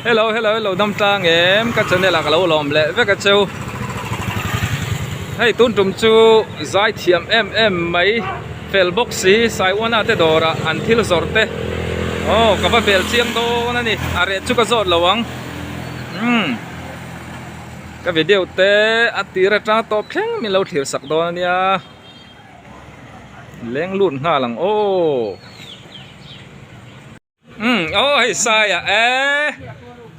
Hello hello hello dam tlang em ka channel ah ka lo lawm leh vek a cheu hei tun tum chu zai thiam em em mai fel bawk si Saiwana te dawrah an thil zawrh te aw ka va bel chiang dawn a ni a reh chu ka zawt lo ang umm ka video te a tir atanga tawp thleng min lo thlir sak dawn a nia. Leng lut nghal ang aw. Umm aw hei Saia e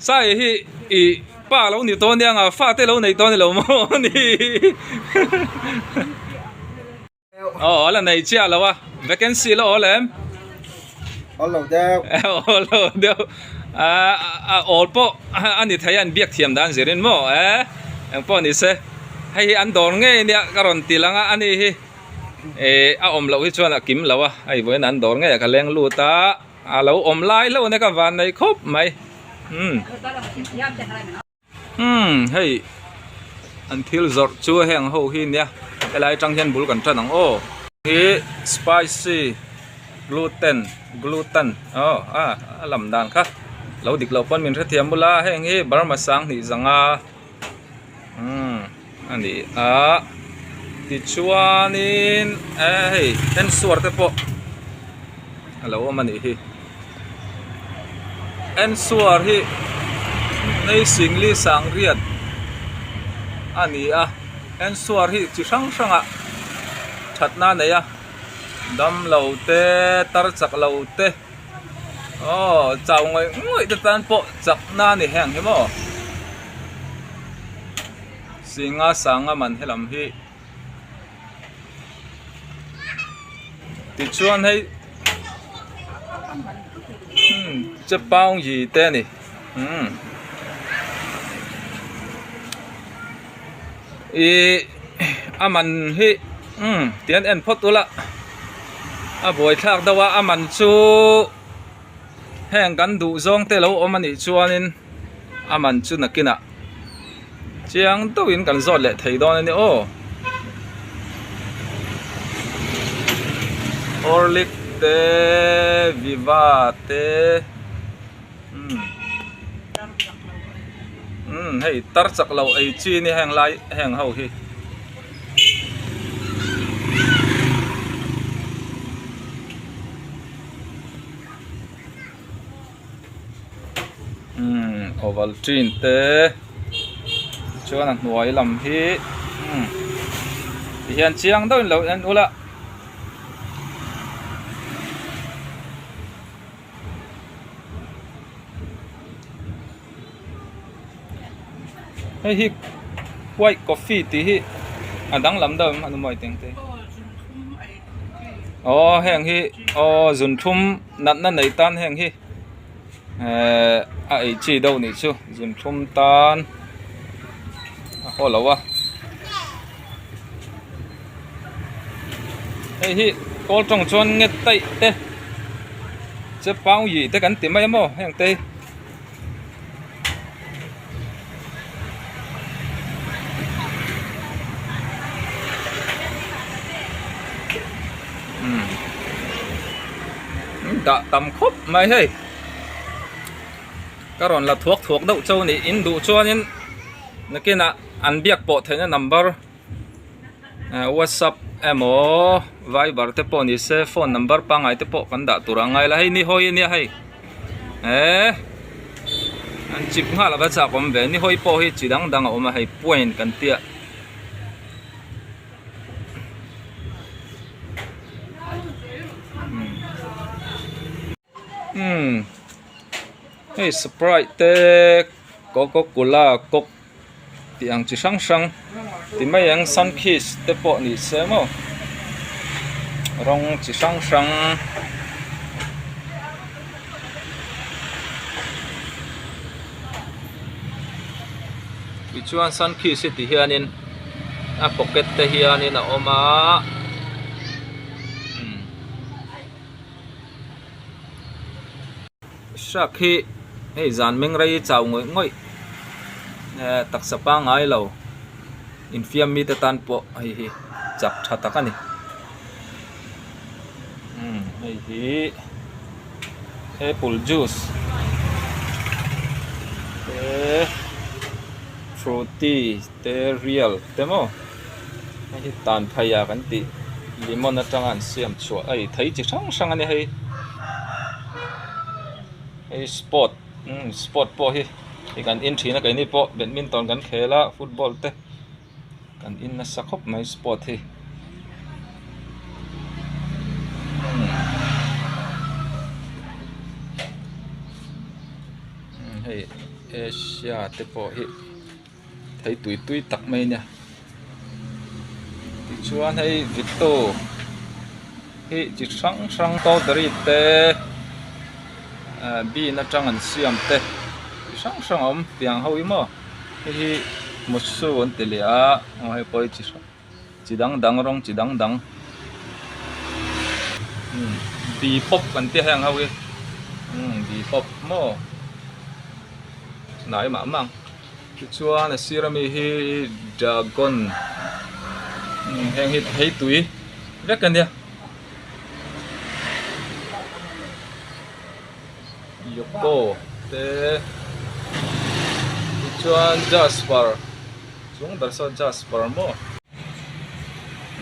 Saia hi i pa lo ni tawh ania nga fate lo nei tawh a ni lo maw ni aw a la nei chiah lo a vacancy la awl em awl lo deuh awl lo deuh a awl pawh a ni thei a an biak thiam dan zirin maw e engpawh ni se. Hei hi an dawr ngei ania ka rawn ti lang a ani hi eh a awm loh hi chuan a kim lo a hei vawiin an dawr ngei ah ka leng lut a a lo awm lai hlauh ania ka van nei khawp mai umm umm hei an thil zawrh chu heng ho hi nia helai atang hian bul kan tan ang aw hi spicy gluten gluten aw a a lam dan kha lo dik loh pawn min hrethiam bula heng hi Burma sanghnih zanga. Umm a ni a tichuanin eh hei ensuar te pawh a lo awm a nih hi ensuar hi nei singli sangriat a ni a ensuar hi chi hrang hrangah thatna a nei a damlo te tar chak lo te. Aw chau ngawih ngawih te tan pawh chakna a ni heng hi maw Singa sanga man helam hi tichuan hei hmm chepaung yi te a ni hmm Ihh a man hi umm tian en phawt ula a buaithlak deuh a a man chu heng kan duh zawng te lo awm a nih chuanin a man chu nakinah chiang deuhin kan zawt leh thei dawn a ni aw horlick te viva te. Umm hei tar chak lo ei chi ni heng lai heng ho hi umm ovaltine te chuan a hnuai lam hi umm tihian chiang deuhin lo en ula. Hei hi white coffee tih hi a danglam deuh em a ni maw teng te aw heng hi aw zunthlum natna nei tan heng hi ehh a ei chi deuh nih chu zunthlum tan a haw lo a. Hei hi kawl tawng chuan nge taih te che pau yi te kan ti mai a maw heng te hi. Umm dah tam khawp mai hei ka rawn la thuak thuak deuh chauh a ni in duh chuanin nakinah an biak pawh theihna number whatsapp emaw viber te pawh ni se phone number pangngai te pawh kan dah tur a ngai la hei ni hawi ania hei eh an chip nghal a va chak awm ve ni hawi pawh hi chi dang dang a awm a hei point kan tia umm hei sprite te coca cola coke. Tih ang chi hrang hrang ti mai ang sunkist te pawh ni se maw rawng chi hrang hrang tichuan sunkist hi ti hianin a pocket te hianin a awm a Hrak hi hei zan meng rei chau ngawih ngawih eh taksa pangngai lo infiam mite tan pawh hei hi chak tha tak a ni umm hei hi apple juice. Fruity te real te maw hei hi tan phei a kan tih lemon atanga an siam chhuah a ei thei chi hrang hrang a ni hei hei sport umm sport pawh hi hei kan en thin a keini pawh badminton kan khel a football te kan in nasa khawp mai sport hi umm hei Asia te pawh hi thei tui tui tak mai a nia tichuan hei vito hi chi hrang hrang strawberry te ah bean atang an siam te chi hrang hrang a awm tiang ho hi maw hei hi mawsu an ti leh a aw hei pawh hi chi hrang chi dang dang rawng chi dang dang umm bi pawp kan tia heng ho hi umm bi pawp maw hnai mah mah ang tichuan a sir ami hi dragon umm heng hi thei tui vek a nia yoko te tichuan jasper chung ber saw jasper maw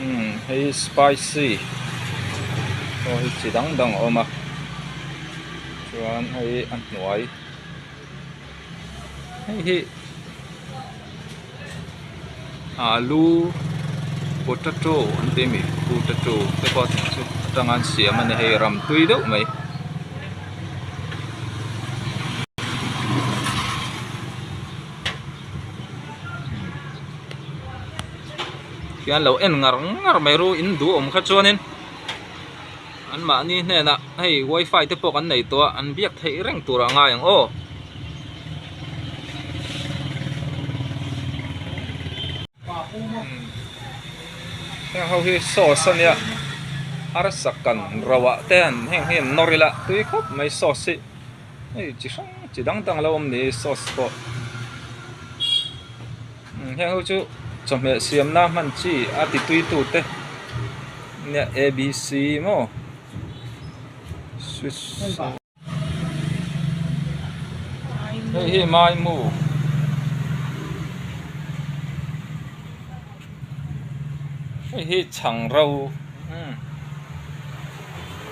umm hei spicy pawh hi chi dang dang a awm a chuan hei a hnuai hei hi alu potato an ti ami potato te pawh chu atanga an siam a ni hei ram tui deuh mai. Khian lo en ngar ngar mai ru in duhawm kha chuanin anmahni hnenah hei wifi te pawh kan nei tawh a an biak theih reng tur a ngai ang aw. Heng ho hi sauce a nia arsa kan ro ah te an heng hi an nawr ila tui khawp mai sauce hi hei chi hrang chi dang dang a lo awm ni sauce pawh heng ho chu chawhmeh siamna hman chi a ti tui tu te nia abc maw swiss hei hi maimu hei hi chhang ro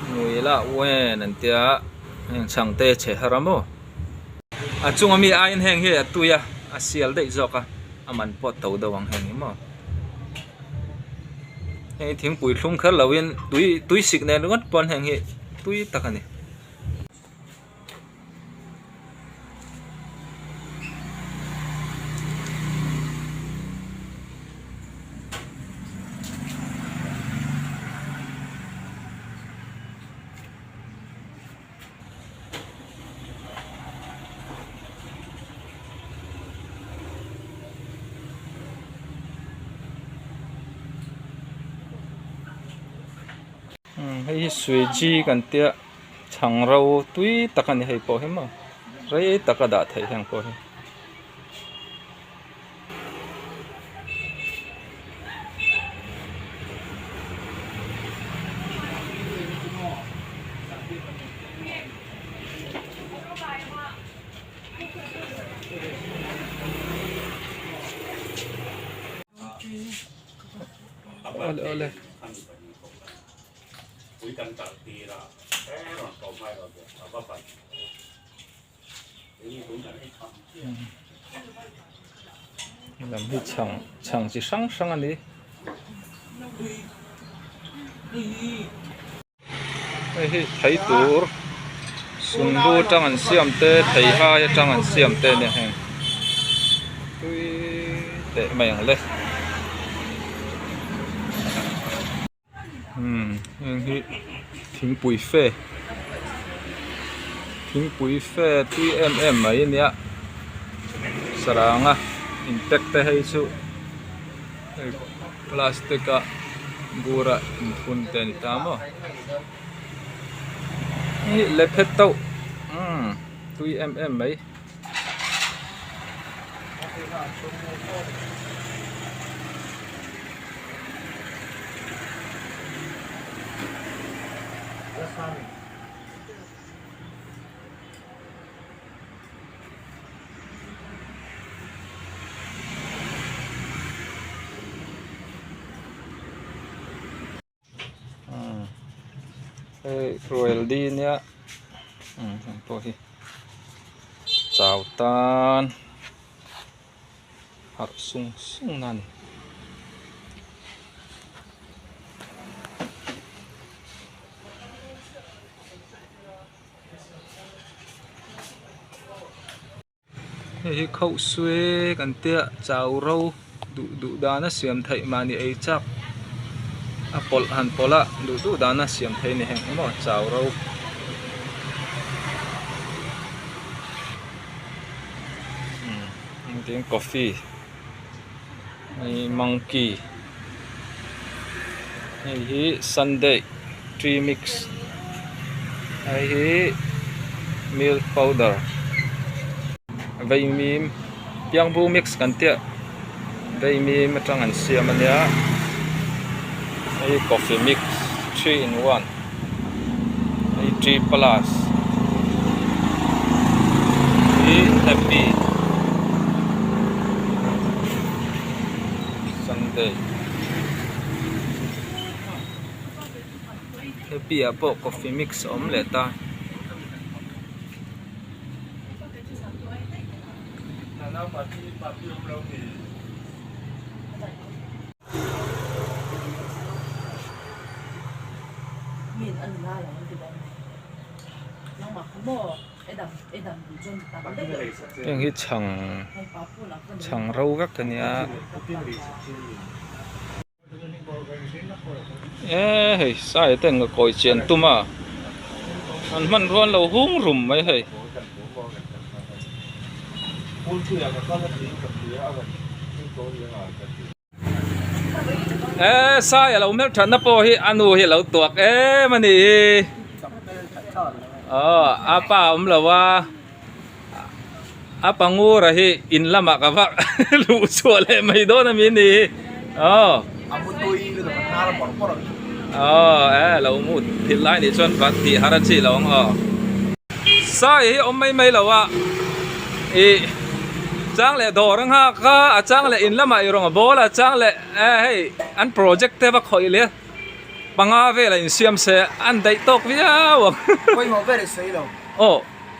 ngui lah wen an tia heng chhang te chhe har a maw a chunga mi aiin heng hi a tui a a sial daih zawk a a man pawh a to deuh ang heng hi maw heng hi thingpui thlum kher lovin tui tui sik nen ringawt pawn heng hi tui tak a ni. Hei hi suiji kan tia chhang ro tui tak a ni hei pawh hi maw rei tak a dah theih heng pawh hi. Awle awle. Lam hi chhang chhang chi hrang hrang a ni. Hei hi thei tur sunlu atang an siam te theihai atang an siam te a nia heng tui teh mai ang le. Umm heng hi thingpui fe thingpui fe tui em em mai a nia saranga in pack te hei chu hei plastic a bura inphun te a ni ta maw hei lephe tauh umm tui em em mai. Hei rual di nia umm heng pawh hi chau tan harh sung sung na a ni. Hei hi khauh suai kan tia chau ro duh duh dana siam theih mahni ei chak a pawlh han pawlh a duh duh dana siam theih a ni heng emaw chau ro. Umm tin coffee hei monkey hei hi sunday tea mix hei hi milk powder vaimim piangbu mix kan tih vaimim atang an siam a nia hei coffee mix three in one hei tea plus hi happy sunday happy ah pawh coffee mix a awm leh ta. Heng hi chhang chhang ro vek a nia e hei sai te an kawi chian tum a an hmanrua an lo hung rum mai hei. E sai a lo hmel thatna pawh hi a nu hi a lo tuak em a nih hi aw a pa a awm lo a a pa ngura hi in lamah ka vak luh chhuah leh mai dawn a mi nih hi aw aw e lo mut thil lai nih chuan va tih har a chi lo ang aw sai hi awm mai mai lo a ih. Chang leh dawr a nghak a, a chang leh in lamah i rawn a bawl a, a chang leh eh hei an project te va khawih leh panga velah insiam se an daih tawk viau ang. Pawimawh ber i sawi lo. Aw.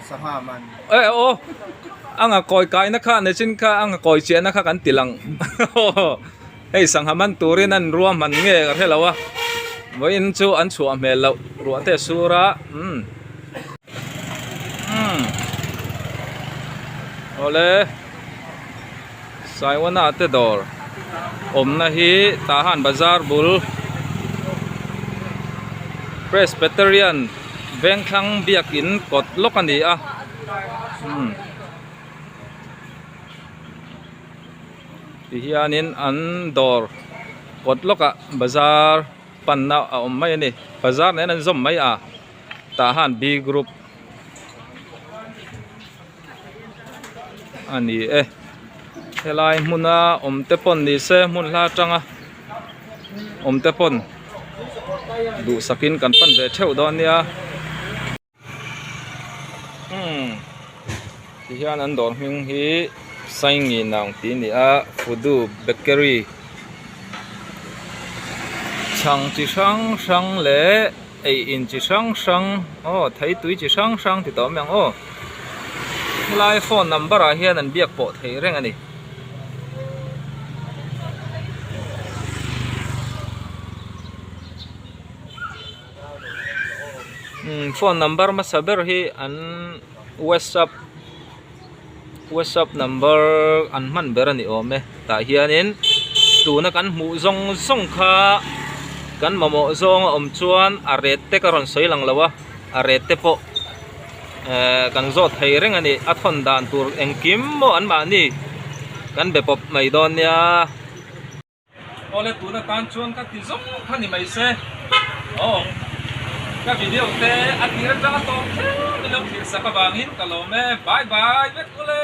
Sangha man. Eh aw a nga kawi kaina kha ni chin kha a nga kawi chiahna kha kan ti lang hei sangha man turin an ruahman nge ka hre lo a vawiin chu an chhuah hmel loh ruah te a sur a umm. Umm awle Saiwana te dawr awmna hi Tahan bazar bul Presbyterian Vengthlang biakin kawt lawk a ni a umm ti hianin an dawr kawt lawkah bazar panna a awm mai a ni bazar nen an zawm mai a. Tah han B group a ni e helai hmuna awm te pawn ni se hmun hla atanga awm te pawn duhsakin kan pan ve theuh dawn nia umm tihian an dawr hming hi Sainginang tih a ni a Fudu Bakery chhang chi hrang hrang leh. Ei in chi hrang hrang aw thei tui chi hrang hrang ti tawh mai ang aw helai phone number ah hian an biak pawh thei reng a ni. Umm phone number hmasa ber hi an whatsapp whatsapp number an hman ber a ni awm e tah hianin tuna kan hmuh zawng zawng kha kan mamawh zawng a awm chuan a rate te ka rawn sawi lang lo a a rate te pawh ehh kan zawt thei reng a ni a thawn dan tur engkim maw an mahni kan be pawp mai dawn nia. Awle tun atan chuan ka ti zawng kha ni mai se aw ka video te a tir atanga tawp kher min lo thlir sak avangin ka lawm e bye bye vek ule.